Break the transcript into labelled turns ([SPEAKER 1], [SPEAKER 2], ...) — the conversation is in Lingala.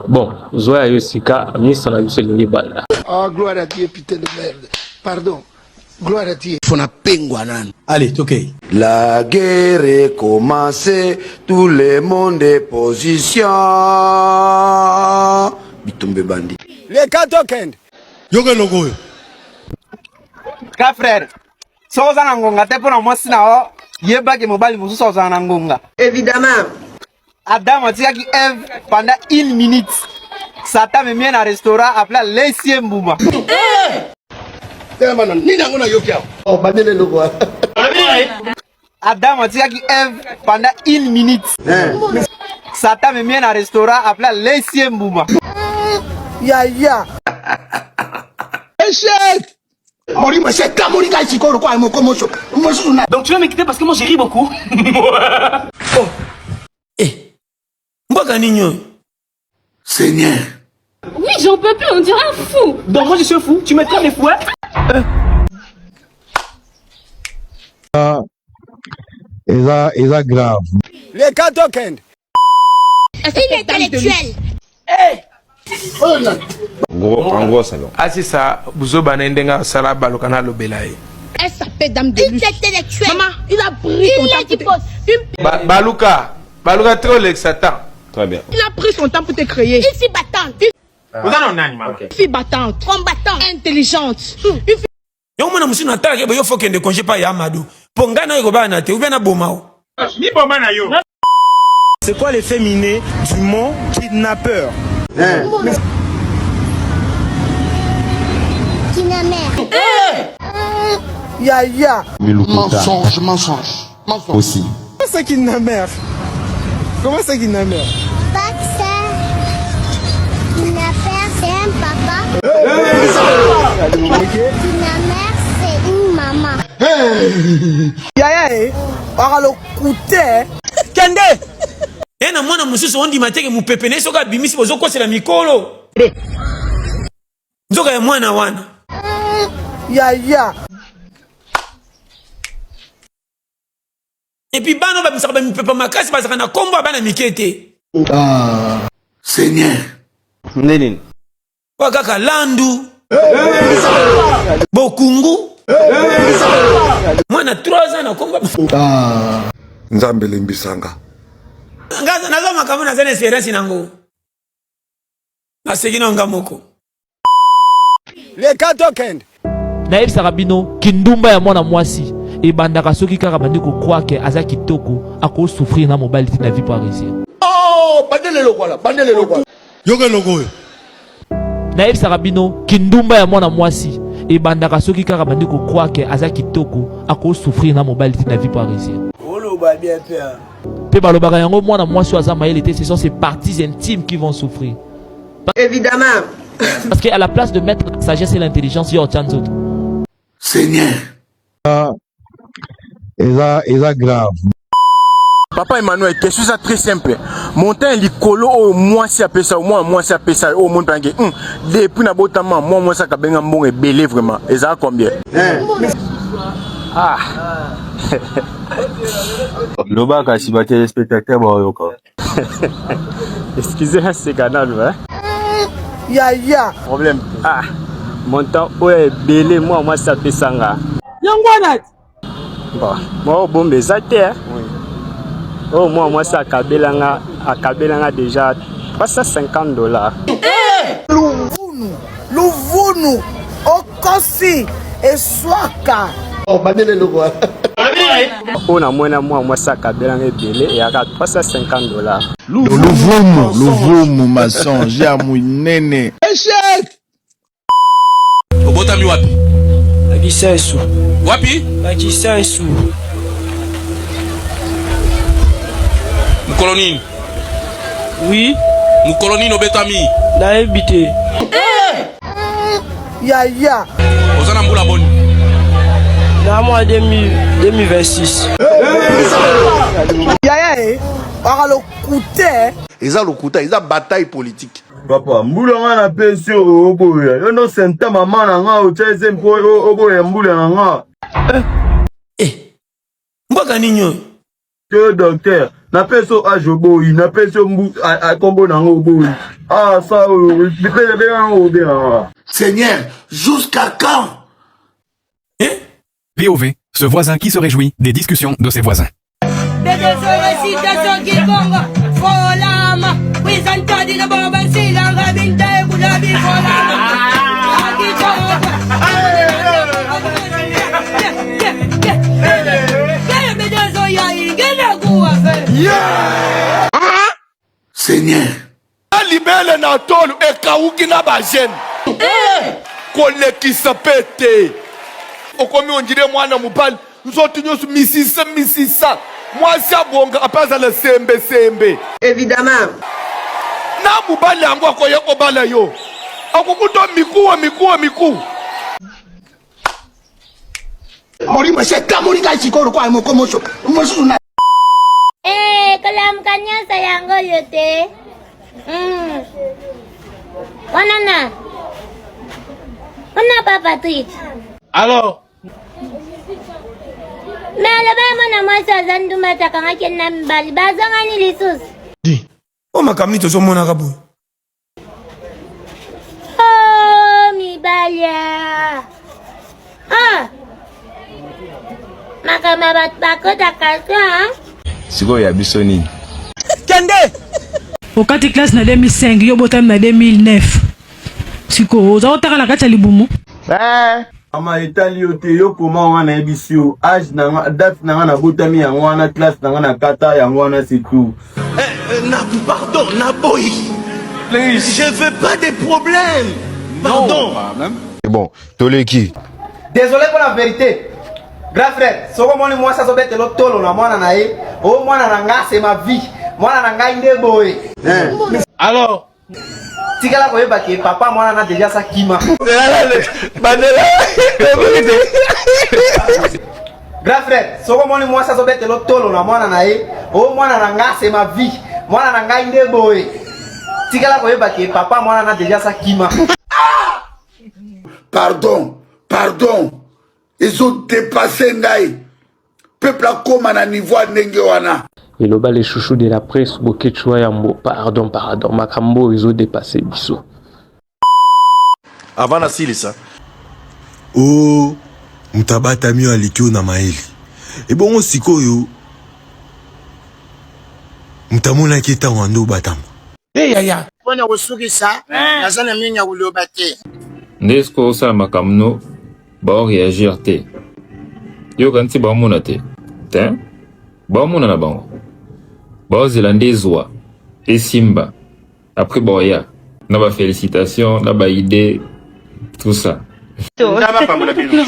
[SPEAKER 1] Bon, zwa ya yo sika, misa na biso elingi ebanda.
[SPEAKER 2] Ah, gloire à Dieu, putain de merde. Pardon. Gloire à Dieu.
[SPEAKER 3] Faut na pengwa nanu.
[SPEAKER 4] Allez, tokei.
[SPEAKER 3] La guerre est commencée, tout le monde est position. Bitumba ebandi.
[SPEAKER 2] Leka tokende.
[SPEAKER 4] Yoka eloko oyo.
[SPEAKER 5] Ka frère, soki oza na ngonga te mpo na mwasi na yo, yebaki mobali mosusu azala na ngonga.
[SPEAKER 6] Évidemment.
[SPEAKER 5] Adam atikaki Eve pendant une minute. Satan amemi ye na restaurant après alesi ye mbuma.
[SPEAKER 2] Telema na nini yango nayoki awa?
[SPEAKER 3] Oh, bandela eloko wana.
[SPEAKER 5] Adam atikaki Eve pendant une minute. Satan amemi ye na restaurant après alesi ye mbuma.
[SPEAKER 6] Yaya.
[SPEAKER 2] Échec! Molimo esi ekamoli ngai sikoyo lokola moko mosusu na
[SPEAKER 7] Donc tu vas m'écouter parce que moi j'ai ri beaucoup.
[SPEAKER 4] Oh. Eh. Mboka nini oyo?
[SPEAKER 2] Seigneur.
[SPEAKER 8] Oui, j'en peux plus, on dirait un fou.
[SPEAKER 7] Donc moi je suis un fou, tu me traites de fou, hein?
[SPEAKER 9] Eza eza grave.
[SPEAKER 2] Leka tokende.
[SPEAKER 8] Intellectuel.
[SPEAKER 10] En gros, c'est bon. Asisa buzoba na ye ndenge asala baluka nalobela ye.
[SPEAKER 8] SAP dame de luxe. Intellectuel. Maman, il a pris son temps pour te...
[SPEAKER 10] Ba, baluka baluka trop olekisa temps. Très bien.
[SPEAKER 8] Il a pris son temps pour te créer. Une fille battante.
[SPEAKER 10] Oza na nani mama?
[SPEAKER 8] Une fille battante. Combattante. Intelligente. Une fille
[SPEAKER 4] Yango mwana mosusu natalaka ye yo fo kende congé pa ya Amadou mpo ngai nayo ekobala na te ou bien naboma o.
[SPEAKER 10] Miboma na yo.
[SPEAKER 11] C'est quoi le féminin du mot kidnappeur?
[SPEAKER 6] Yaya.
[SPEAKER 2] Mensonge, mensonge, mensonge.
[SPEAKER 9] Aussi.
[SPEAKER 11] Comment ça kidnappeur? Comment ça kidnappeur?
[SPEAKER 8] Kidnappeur, c'est un papa. Kidnappeur, c'est une maman.
[SPEAKER 6] Yaya eh. Aka lokute.
[SPEAKER 4] Kende! Ye na mwana mosusu ondima teke mopepe na ye soki abimisi bozokosela mikolo. Nzoka ya mwana wana.
[SPEAKER 6] Yaya.
[SPEAKER 4] Et puis bana oyo babimisaka ba mipepe makasi bazalaka na kombo ya bana mike te.
[SPEAKER 2] Ah, Seigneur.
[SPEAKER 5] Nde nini?
[SPEAKER 4] Oyo kaka landu. Bokungu. Mwana 3 ans na kombo.
[SPEAKER 2] Ah. Nzambe limbisa nga.
[SPEAKER 4] Nga naza makambo naza na experience nango. Naseki na nga moko.
[SPEAKER 2] Leka tokende.
[SPEAKER 12] Nayebisaka bino kindumba ya mwana mwasi ebandaka soki kaka bandi ko croire que aza kitoko ako souffrir na mobali ti na vie po a réussir.
[SPEAKER 2] Oh, bandela eloko wana, bandela eloko wana.
[SPEAKER 4] Yoka eloko oyo.
[SPEAKER 12] Nayebisaka bino kindumba ya mwana mwasi ebandaka soki kaka bandi ko croire que aza kitoko ako souffrir na mobali ti na vie po a réussir.
[SPEAKER 6] Oloba bien père.
[SPEAKER 12] Pe balobaka yango mwana mwasi oyo aza mayele te ce sont ses parties intimes qui vont souffrir.
[SPEAKER 6] Évidemment.
[SPEAKER 12] Parce que à la place de mettre la sagesse et l'intelligence, yo otia nzoto.
[SPEAKER 2] Seigneur.
[SPEAKER 9] Eza eza grave.
[SPEAKER 11] Papa Emmanuel, question eza très simple. Montant ya likolo oyo mwasi apesa yo, mwana mwasi apesa yo, oyo omoni mpenza ke depuis nabotama mwa mwasi akabenga mbongo ebele vraiment, ezala combien?
[SPEAKER 5] Ah.
[SPEAKER 10] Loba kasi ba telespectateurs baoyoka.
[SPEAKER 5] Excusez naseka nanu hein.
[SPEAKER 6] Yaya.
[SPEAKER 5] Problème. Ah. Montant oyo ebele mwa mwasi apesa nga.
[SPEAKER 6] Yango wana.
[SPEAKER 5] Bon, mwa obomba eza te hein. Oyo mwa mwasi akabela nga, akabela nga déjà 350 dollars.
[SPEAKER 6] Luvunu, luvunu, okosi, eswaka.
[SPEAKER 3] Oh, bandela eloko wana.
[SPEAKER 5] Oyo namona mwa mwasi akabela nga ebele eyaka 350 dollars.
[SPEAKER 9] Luvumu, luvumu mensonge ya munene.
[SPEAKER 2] Échec!
[SPEAKER 7] Obotami wapi?
[SPEAKER 5] Na Kisensu.
[SPEAKER 7] Wapi?
[SPEAKER 5] Na Kisensu.
[SPEAKER 7] Mokolo nini?
[SPEAKER 5] Oui.
[SPEAKER 7] Mokolo nini obetami?
[SPEAKER 5] Nayebi te.
[SPEAKER 6] Yaya.
[SPEAKER 7] Oza na mbula boni?
[SPEAKER 5] Na mwa 2026.
[SPEAKER 6] Yaya eh. Aka lokute.
[SPEAKER 3] Eza lokuta, eza bataille politique.
[SPEAKER 10] Papa, mbula nga na pesi oyo oboya. Yo ndo senta mama na nga otya eze mpo oboya mbula na nga.
[SPEAKER 4] Eh, mboka nini oyo?
[SPEAKER 13] Te docteur, napesi yo age oboyi, napesi yo mbu kombo na yango oboyi. Ah ça oyo bipele benga yango obengaka.
[SPEAKER 2] Seigneur, jusqu'à quand?
[SPEAKER 14] POV, ce voisin qui se réjouit des discussions de ses voisins.
[SPEAKER 2] Seigneur.
[SPEAKER 15] Libele na tolo ekawuki na ba jeune. Kolekisa pe te. Okomi ondire mwana mobali nzoto nyonso misisa misisa. Mwasi abonga ape azala sembe sembe.
[SPEAKER 16] Évidemment.
[SPEAKER 15] Na mobali yango akoya kobala yo. Akokuta mikuwa mikuwa mikuwa.
[SPEAKER 2] Molimo esi etamoli ngai sikoyo lokola mokomoso mosusu na
[SPEAKER 17] Eh, kolamuka nyonso yango oyo te. Wana na. Wana pa Patrick.
[SPEAKER 10] Alors
[SPEAKER 17] Me aloba mwana mwasi aza ndumba atakangaki na mibali bazongani lisusu.
[SPEAKER 4] Oyo makambo nini tozomonaka boye?
[SPEAKER 17] Oh, mibali ah. Ah. Makambo ya bato bakotaka te.
[SPEAKER 18] Sikoyo ya biso nini?
[SPEAKER 6] Kende!
[SPEAKER 8] Okati classe na 2005, yo obotami na 2009. Sikoyo oza kotanga na kati ya libumu.
[SPEAKER 13] Eh, mama etali yo te yo koma wana nayebisi yo age na nga date na nga nabotami yango wana classe na nga na kata yango wana c'est tout.
[SPEAKER 2] Eh, na pardon naboyi.
[SPEAKER 7] Please.
[SPEAKER 2] Je veux pas de problème. Pardon.
[SPEAKER 18] Bon, toleki.
[SPEAKER 16] Désolé pour la vérité. Grand frère, soko moni mwasi azobetela tolo na mwana na ye, o mwana na nga c'est ma vie. Mwana na ngai nde boye.
[SPEAKER 10] Alors
[SPEAKER 16] Tikala koyeba ke papa mwana na déjà sa kima.
[SPEAKER 13] Bandela.
[SPEAKER 16] Grand frère, soko moni mwasi azobetela tolo na mwana na ye, o mwana na nga c'est ma vie. Mwana na ngai nde boye. Tikala koyeba ke papa mwana na déjà sa kima.
[SPEAKER 2] Pardon, pardon. Ezo dépasser ngai. Peuple akoma na niveau ya ndenge wana.
[SPEAKER 1] Eloba le chouchou de la presse Boketshu wa yambo pardon pardon makambo oyo ezo depasser biso.
[SPEAKER 3] Avant nasilisa.
[SPEAKER 19] Oh moto abatami oyo aleki yo na mayele ebongo sikoyo moto amonaki ye ntango ando obatama.
[SPEAKER 4] Hey, yaya.
[SPEAKER 20] Mpo na kosukisa, naza na mingi ya koloba te.
[SPEAKER 21] Nde sikoyo osala makambo no bao reagir te yo okanisi baomona te te baomona na bango baozela nde ezwa esimba après baoya na ba felicitations na ba idee tout ça.
[SPEAKER 20] Nzambe apambola bino.